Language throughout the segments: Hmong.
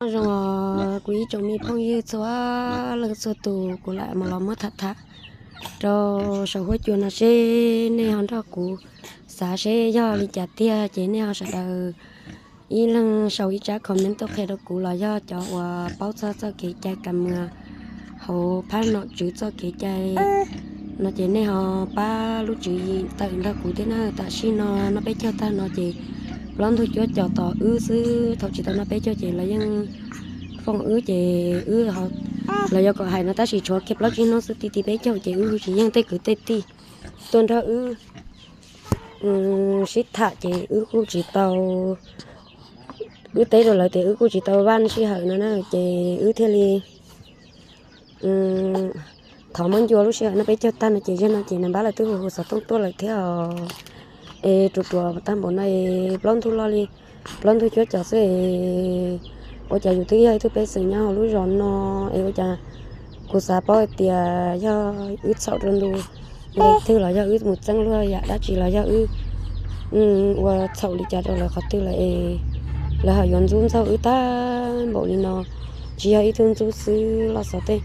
Nyob zoo os kuv ib tsoom me phooj ywg txhua leej txhua tus, kuv lam mus los muab tham tham rau saum huab cua no seb nej ho nrog kuv xav seb yog li cas tiag, ces nej ho sawv daws ib leeg sau ib tsab comment tuaj qhia rau kuv los yog cov uas paub txog txoj kev cai kam mus hauv phab nom tswv txoj kev cai no ces nej ho pab lub tswv yim tawm nrog kuv thiab na. Tam sim no noj peb caug tag no ces plaub ntug cuab cos tos wb xwb, thaum tsis tau noj peb caug ces lawv yeej foom wb ces wb, lawv yuav kom hais no tab sis tshuav kiag plaub tsib hnub xwb, ti ti peb caug ces wb hu tsis yeej tej kwv tej tij tuaj nrog wb sib tham ces wb kuj tsis tau, wb teb rau lawv tias wb kuj tsis tau vaj sij hawm no na, ces wb thiaj li thov muab ncua lub sij hawm noj peb caug tag no ces zaum no ces nais npab lawv twb hu hu xov tooj tuaj lawm thiab os. Es ruam ruam tag npaum no es plaub ntug loj li, plaub ntug cuab cos xwb es ua cas yus twb yog ib tug pej xeem nyob hauv lub zos no es ua cas kuv xav paub hais tias yog wb txhaum rau ntu nqe twg los yog wb mus txeeb luag yam dab tsi los yog wb ua txhaum li cas rau lawv qhov twg lawm es lawv ho yuav ntxub ntxaug wb tag npaum li no. Tsis yog ib tug ntxub xwb, los xav tej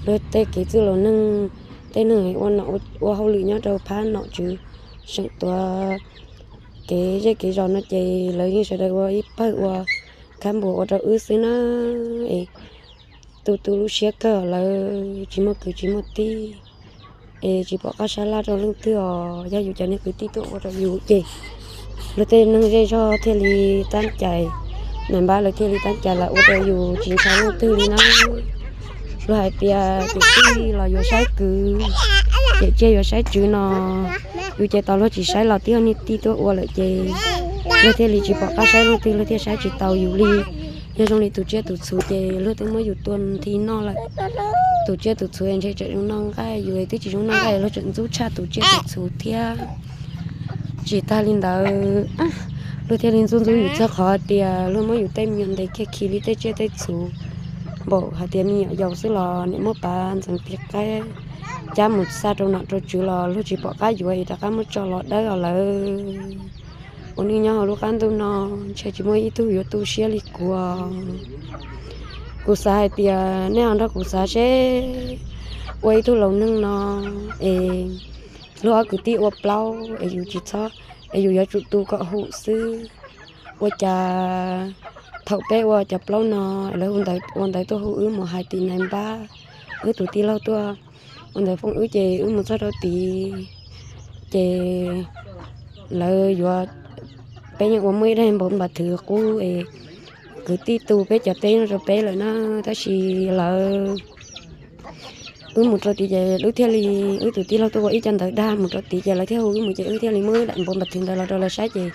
luag tej kev txwj laus neeg, tej neeg ua hauj lwm nyob rau phab nom tswv seem tuav kev zej kev zos no ces lawv yeej sawv daws ua ib pawg ua khab npuas ua rau wb xwb na. Es tu tu lub siab kawg, lawv tsis muaj kwv tsis muaj tij es tsis pom qab sab laj rau leej twg os. Yog yus cov niag kwv tij tuaj ua rau yus ces luag tej neeg zej zog thiaj li tab cai, nais npab lawv thiaj li tab cai los ua rau yus tsis ntshai leej twg li na. Luag hais tias kwv tij los yuav saib kwv, ces tsiaj yuav saib tswv no. Yus ces tos luag tsis saib los twb yog niag tij tuaj ua lawm ces luag thiaj li tsis pom qab saib leej twg, luag thiaj saib tsis taus yus li. Yog zoo li tus tsiaj tus txhu ces luag twb muab yus tua nthi noj lawm. Tus tsiaj tus txhu ntshe tseem zoo noj nqaij, yus twb tsis zoo noj nqaij luag tseem ntxub tshaj tus tsiaj tus txhu thiab. Tsis tag li ntawd, luag thiaj li ntxub ntxub yus txog qhov tias luag muab yus tej me nyuam ntes kiag khi li tej tsiaj tej txhu. Npaum hais tias me nyuam yaus xwb los niam muab pav ntxeev tiv qaib cab mus xa rau nom rau tswv los luag tsis pom qab yuav es rov qab muab tso los dawb os lawm. Ua neej nyob hauv lub qab ntuj no ntshe tsis muaj ib tug yuav tu siab li kuv. Kuv xav hais tias nej ho nrog kuv xav seb ua ib tug laus neeg no es luag ob kwv tij ua plaub es yus tsis txhob, es yus yuav tsum tu kom hum xwb. Ua cas thaum peb ua cov plaub no lawv hu ntawv ua ntawv tuaj hu wb mus hais tim nais npab, wb tus tij laug tuaj ua ntawv foom wb ces wb mus txog rau tid ces lawv yuav, peb yeej ua muaj ib daim npav npas thwv qub es kwv tij tu peb cov teb no rau peb lawm na, tab sis lawv, wb mus rau tid ces wb thiaj li, wb tus tij laug tuaj ua ib co ntawv dag mus rau tid ces lawv thiaj hu wb mus ces wb thiaj li muab daim npav npas thwv ntawd los rau lawv saib ces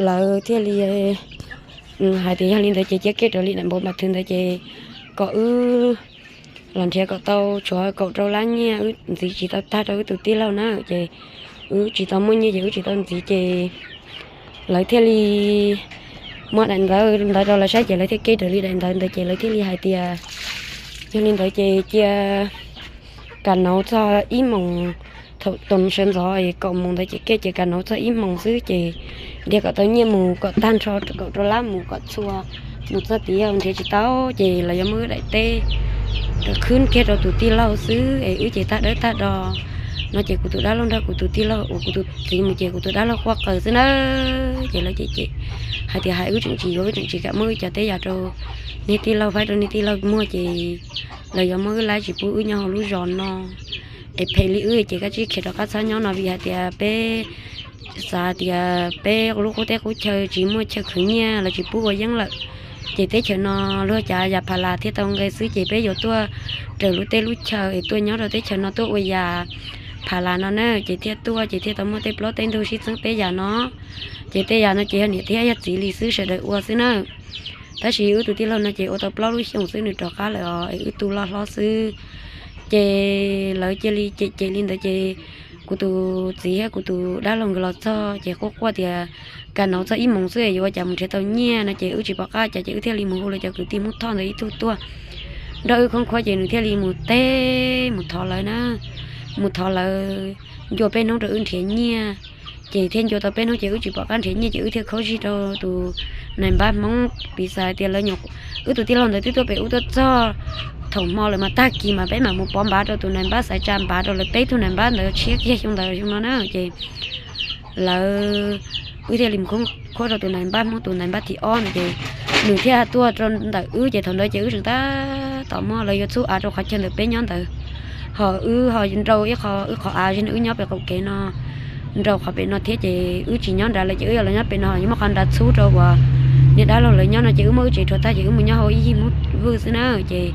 lawv thiaj li hais tias yog li ntawd ces cia kiag raws li daim npav npas thwv ntawd ces kom wb los nrhiav kom tau tshuav kaum rau lab nyiaj, wb ntxiv tsis tau tag rau wb tus tij laug na, ces wb tsis tau muaj nyiaj ces wb tsis tau ntxiv ces lawv thiaj li muab daim ntawv ntawd rau lawv saib ces lawv thiaj kiag raws li daim ntawv ntawd ces lawv thiaj li hais tias yog li ntawd ces cia kam nauv txog ib moos, thaum tos sawv ntxov kaum moos ntawd ces kiag cia kam nauv txog ib moos xwb ces nrhiav kom tau nyiaj mus kom tag nrho kaum rau lab mus kom txhua, mus txog tid yog nrhiav tsis tau ces lawv yuav muab wb daim teb rau khwb kiag rau tus tij laug xwb es wb ces tag dawb tag do no ces kuv tus dab laug nrog kuv tus tij laug uas kuv tus txiv mus ces kuv tus dab laug quaj qw xwb na. Ces lawv ces ces hais tias hais wb tseem tsis yuav, wb tseem tsis kam muab wb cov teb yam rau niag tij laug, faib rau niag tij laug muag ces lawv yuav muab wb laib tsis pub wb nyob hauv lub zos no es phem li wb ces koj tsij khiav rov qab txhob nyob no vim hais tias peb xav tias peb lub qub teb qub chaw tsis muaj chaw khwv nyiaj, lawv tsis pub ua yeeb lawm. Ces teb chaws no luag cav yam pha las thiaj tau nqe xwb ces peb yuav tuaj raws lub teb lub chaw es tuaj nyob rau teb chaws no tuaj ua yam pha las no na, ces thiaj tuaj ces thiaj tau muaj tej plaub tej ntug sib txeeb tej yam no. Ces tej yam no ces yog niam thiab yog txiv li xwb sawv daws ua xwb na. Tab sis wb tus tij laug no ces ua tau plaub lub xyoos xwb nws rov qab lawm os es wb tu loj hlob xwb. Ces lawv cia li cem cem li ntawd ces kuv tus txiv thiab kuv tus dab laug nkawd los txog ces quaj quaj tias kam nauv txog ib moos xwb yuav ua cas mus nrhiav tau nyiaj no ces wb tsis pom qab cas ces wb thiaj li mus hu lawv cov kwv tij Hmoob Thoj ntawd ib tug tuaj nrog wb khoob khuab ces nws thiaj li mus teb mus thov lawv na, mus thov lawv ncua peb hnub rau wb nrhiav nyiaj. Ces thiaj ncua tau peb hnub ces wb tsis pom qab nrhiav nyiaj ces wb thiaj khaub zig rau tus nais npab Hmoob piv xas tias lawv nyuam Wb tus tij laug ntawd twb tuaj pem ub tuaj txog, thaum hmo lawm mas tag kis mas peb mam mus pov npav rau tus nais npab, xaiv tsa npav rau lawv peb tug nais npab ntawd tshiab kiag xyoo ntawd xyoo no na ces lawv, wb thiaj li mus khoob khuab rau tus nais npab Hmoob, tus nais npab thib ob no ces nws thiaj tuaj rau ntawm wb ces thaum ntawd ces wb tseem tab tom muab lawv yuav txhub av rau qhov chaw ntawm peb nyob ntawd. Ho wb ho nrau ib qho, wb qhov av zig no wb nyob pem qaum kev no, nrau qhov pem no thiab ces wb tsis nyob nrad lawm ces wb yog los nyob pem no ho yuav muab qhov nrad txhub rau uas niag dab laug lawv nyob no ces wb muab wb tsev rhuav tag ces wb mus nyob hauv ib yim Hmoob vwj xwb na. Ces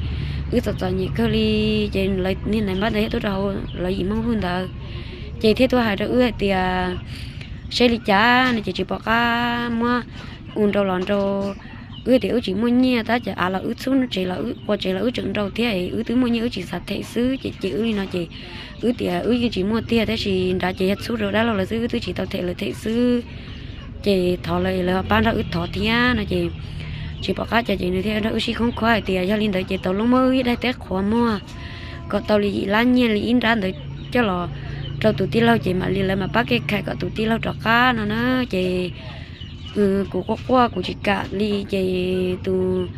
wb txom txom nyem kawg li ces lawv niag nais npab ntawd thiaj tuaj rau hauv lawv yim Hmoob vwj ntawd ces thiaj tuaj hais rau wb hais tias seb li cas no ces tsis pom qab muab u nrau los nrau. Wb tias wb tsis muaj nyiaj tab ces av los wb txhub tsev los wb qua tsev los wb tseem nrau thiab es wb twb muaj nyiaj wb tsis xav them xwb ces ces wb li no ces wb tias wb yeej tsis muaj tiag tab sis nrad ces yog txhub rau dab laug lawv xwb wb twb tsis tau them lawv them xwb. Ces thov lawv es lawv ho pab nrog wb thov thiab no ces tsis pom qab cas ces nws thiaj nrog wb sib khoob khuab hais tias yog li ntawd ces tau lub muab wb ib daim teb qhuav muag kom tau li yim lab nyiaj li ib nrab ntawd coj los rau tus tij laug ces mam li lawv mam pab kev khais kom tus tij laug rov qab no na. Ces kuv quaj quaj kuv tsis kam li ces tus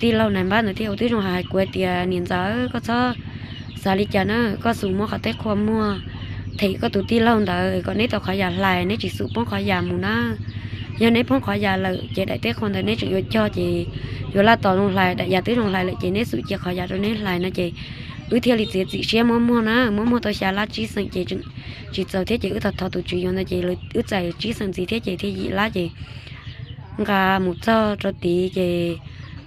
tij laug nais npab ntawd thiaj ua tib zoo hais kuv hais tias niam ntxawm koj txhob xav li cas na, koj xum muab qhov teb qhuav muag them koj tus tij laug ntawd kom neb tau qhov yam hlais, neb tsis xum poob qhov yam mus na. Yog neb poob qhov yam lawm ces daim teb qhuav ntawd neb tseem yuav cog ces yuav laj tos zoo hlais, daim yam twb zoo hlais lawm ces neb xum cia qhov yam rau neb hlais no ces wb thiaj li txiav txim siab muab muag na, muab muag tau xya lab tsib xeem ces tseem tsis txaus thiab ces wb thov thov tus tswv yuav ntawd ces wb txais tsib xeem ntxiv thiab ces thiaj yim lab ces nqa mus txog rau tid ces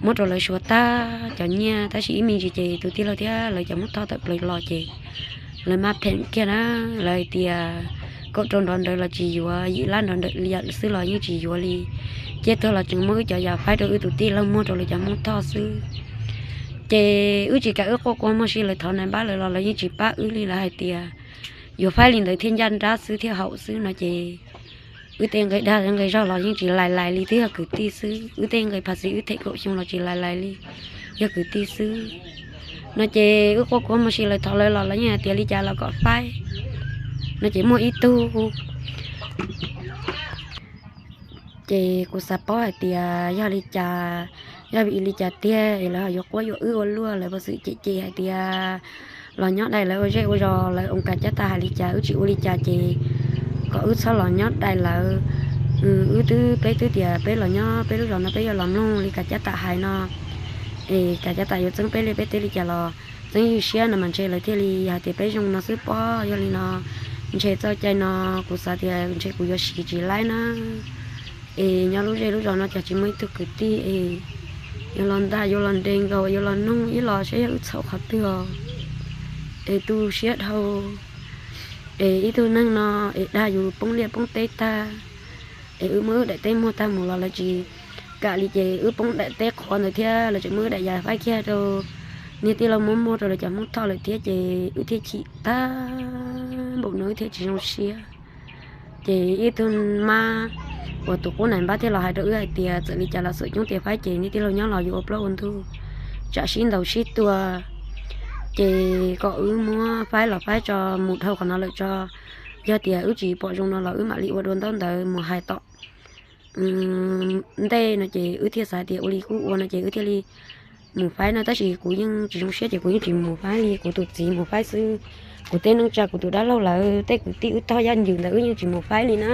muab rau lawv suav tag cov nyiaj tab sis ib me ntsis ces tus tij laug thiab lawv cov Hmoob Thoj tawm plaws los ces lawv maj pheem kiag na, lawv hais tias kaum rau nrov ntawd los tsis yuav, yim lab nrov ntawd li xwb los yeej tsis yuav li. Ciaj tuag los tseem muab wb cov yam faib rau wb tus tij laug muag rau lawv cov Hmoob Thoj xwb. Ces wb tsis kam, wb quaj quaj muag si lawv thov nais npab lawv los lawv yeej tsis pab wb li, lawv hais tias yuav faib li ntawd thiaj ncaj nrab xwb thiaj haum xwb no ces wb tej nqe dag nqe zog los yeej tsis lais lais li, twb yog kwv tij xwb. Wb tej nqe phas xiv wb them kaum xyoo los tsis lais lais li, yog kwv tij xwb no ces wb quaj quaj muag si lawv thov lawv los lawv yeej hais tias li cas los kom faib no ces muaj ib tug ces kuv xav paub hais tias yog li cas, yog vim li cas tiag es lawv ho yuav quab yuam wb ua luaj, lawv puas xwm cem cem hais tias los nyob dai lawv ua zej ua zos, lawv ua kav cab tam hais li cas wb tsis ua li cas ces kom wb txhob los nyob dai lawv. Wb twb, peb twb tias peb los nyob peb lub zos no peb yuav los mloog li kav cab tam hais no es kav cab tam yuav txeeb peb li peb teb li cas los txeeb ywj siab no mas ntshe lawv thiaj li hais tias peb zoo no xwb pob. Yog li no ntshe txoj cai no kuv xav tias ntshe kuv yuav siv tsis laib na. Es nyob lub zej lub zos no cas tsis muaj ib tug kwv tij es yuav los ntag, yuav los nres nkaus, yuav los noog ib los saib yog wb txhaum qhov twg os. Es tu siab dhau. Es ib tug neeg no es dag yus poob liaj poob teb tag, es wb muab wb daim teb muag tag mus los lawv tsis kam li ces wb poob daim teb qhuav ntawd thiab lawv tseem muab wb daim yam faib kiag rau niag tij laug muab muag rau lawv cov Hmoob Thoj lawm thiab ces wb thiaj chim tag npaum no wb thiaj tsis zoo siab. Ces ib tug mab uas tus qub nais npab thiaj los hais rau wb hais tias txawm li cas los xum coob tias faib ces niag tij laug nyob los yuav ua plaub ua ntug, tsam sib ntaus sib tua, ces kom wb muab faib los faib tso, mus dhau qhov no lawm tso. Yog tias wb tsis pom zoo no los wb mam li ua dua ntaub ntawv mus hais tom ntej no ces wb thiaj xav tias ua li kuj ua no ces wb thiaj li mus faib no, tab sis kuv yeej tsis zoo siab ces kuv yeej tsis mus faib li, kuv tus txiv mus faib xwb. Kuv tej neej tsa, kuv tus dab laug lawv tej kwv tij wb tog yaj ncws ntawd wb yeej tsis mus faib li na.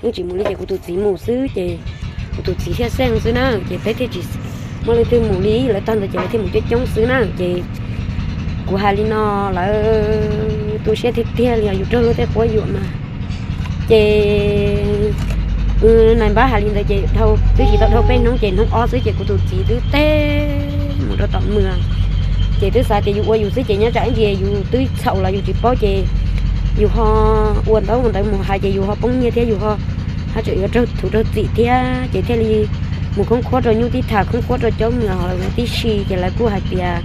Yeej tsis mus li ces kuv tus txiv mus xwb ces kuv tus txiv thiaj xeeb xwb na, ces peb thiaj tsis muaj leej twg mus li, lawv tog ntawd ces lawv thiaj mus coob coob xwb na. Ces kuv hais li no lawv tu siab tiag tiag li os, yus raug luag tej quab yuam mas. Ces nais npab hais li ntawd ces dhau, twb tsis tau dhau peb hnub ces hnub ob xwb ces kuv tus txiv twb teb mus rau tom mws. Ces twb xav tias yus ua yus xwb ces nyob tsam ib ntsis yus twb txhaum los yus tsis paub ces yus ho ua ntaub ua ntawv mus hais ces yus ho poob nyiaj thiab yus ho haj tseem yuav raug thuv raug txim thiab ces thiaj li mus khoob khuab rau nyuj tib thas, khoob khuab rau caub mws ho tib si ces lawv kuj hais tias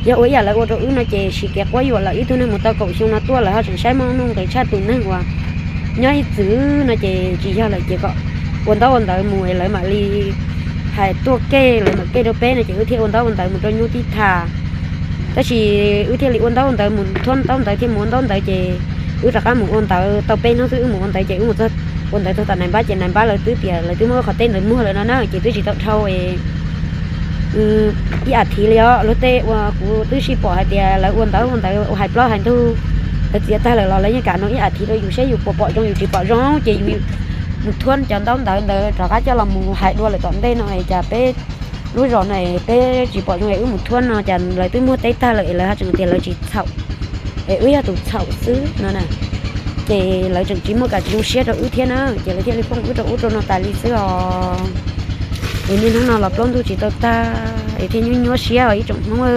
yog ua ib yam lawv ua rau wb no ces siv kev quab yuam lawm, ib tug neeg mus tau kaum xyoo no tuaj lawv ho tseem saib muaj nuj nqis tshaj tus neeg uas nyob ib txwm no ces tsis yog lawm ces kom ua ntaub ua ntawv mus es lawv mam li hais tuaj kej, lawv mam kej rau peb no ces wb thiaj ua ntaub ua ntawv mus rau nyuj tib thas. Tab sis wb thiaj li ua ntaub ua ntawv mus, thuab ntaub ntawv thiaj mus ua ntaub ntawv ces wb rov qab mus ua ntawv tau peb hnub xwb wb mus ua ntawv ces wb mus txog ua ntawv txog tom nais npab ces nais npab lawv twb tias lawv twb muab wb qhov teb ntawd muag lawm no na ces twb tsis tau dhau es ib as thiv li os. Luag tej uas kuv twb sij pom hais tias lawv ua ntawv ua ntawv ua hais plaub hais ntug, lawv txiav tag lawm los lawv yeej kam no ib as thiv rau yus seb yus puas pom zoo, yus tsis pom zoo ces yus mus thuab cov ntaub ntawv ntawd rov qab coj los mus hais dua lawm tom ntej no es cas peb lub zos no es peb tsis pom zoo es wb mus thuab no cas lawv twb muab teb tag lawm es lawv haj tseem tias lawv tsis txhaum es wb yog tus txhaum xwb no na. Ces lawv tseem tsis muaj kam tsis zoo siab rau wb thiab na, ces lawv thiaj li phooj wb rau ub rau no tas li xwb os. Es niaj hnub no los plaub ntug tsis tau tag es thiaj nyuaj nyuaj siab os ib tsoom Hmoob.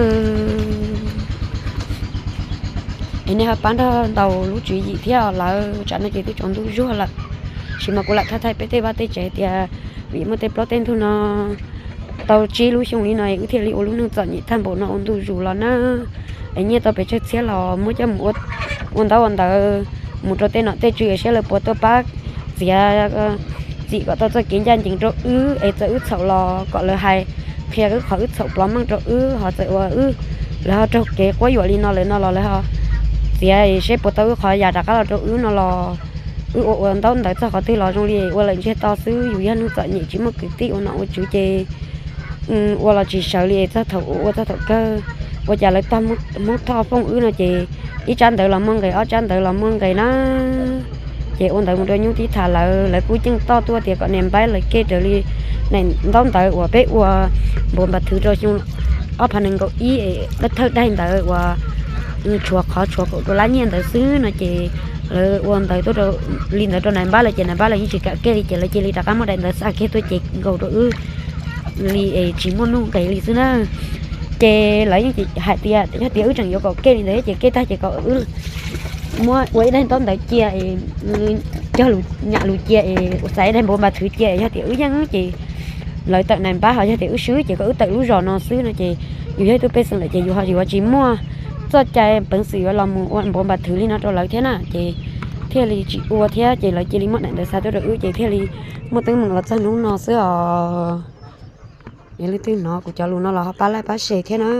Es nej ho pab nrog ntaus lub tswv yim thiab os lawm, tsam no ces twb tsaus ntuj zuag lawm. Tab sis mas kuv lam thaij thaij peb tej vaj tej tsev tias vim muaj tej plaub tej ntug no tau tsib lub xyoo li no es wb thiaj li ua lub neej txom nyem tag npaum no ua ntu zus los na. Es nyiaj tau pes tsawg txhiab los muab coj mus ua ntaub ua ntawv mus rau tej nom tej tswv es saib lawv puas tuaj pab txiav txim kom tau txoj kev ncaj ncees rau wb es txawm wb txhaum los kom lawv hais qhia wb qhov wb txhaum plov meej rau wb, ho txawm uas wb, lawv ho raug kev quab yuam li no lawm no los lawv ho txiav seb puas tau wb qhov yam rov qab los rau wb no los wb ua ua ntaub ntawv txog qhov twg los zoo li ua lawm ntsiag to xwb. Yus yog neeg txom nyem tsis muaj kwv tij ua nom ua tswv ces ua los tsis sawv li es txog thaum ua ua txog thaum kawg ua cas lawv tog Hmoob Thoj fooj wb no ces ib tsab ntawv los muaj nqes ob tsab ntawv los muaj nqes na. Ces ua ntawv mus rau nyuj tib thas lawv, lawv kuj ceej toj tuaj tias kom niam npaib lawv kev raws li ntaub ntawv uas peb ua npuav npas thwv rau xyoo ob phav nees nkaum ib es thawj daim ntawv uas tshuav qhov tshuav kaum rau lab nyiaj ntawd xwb no ces lawv ua ntawv tuaj li ntawd rau nais npab lawv ces nais npab lawv yeej tsis kam kev li ces lawv cia li rov qab muab daim ntawv xa kiag tuaj ces nkaus rau wb li es tsis muaj nuj nqes li xwb na. Ces lawv yeej hais tias yog tias wb tseem yuav kom kev li ntawd ces kev tag ces kom wb muab ua ib daim ntaub ntawv cia es cog lus nyam lus cia es ua txais ib daim npuav npas thwv cia es yog tias wb yeej ces lawv tawm nais npab ho yog tias wb swb ces kom wb tawm lub zos no xwb no ces yus yog ib tug pej xeem lawm ces yus ho yuav tsis muaj txoj cai peev xwm yuav los mus ua npuav npas thwv li no rau lawv thiab na ces thiaj li tsis ua thiab ces lawv cia li muab daim ntawv xa tuaj rau wb ces thiaj li muaj teeb meem los txog hnub no xwb os. Yog leej twg hnov kuv cov lus no los ho pab like pab share thiab na.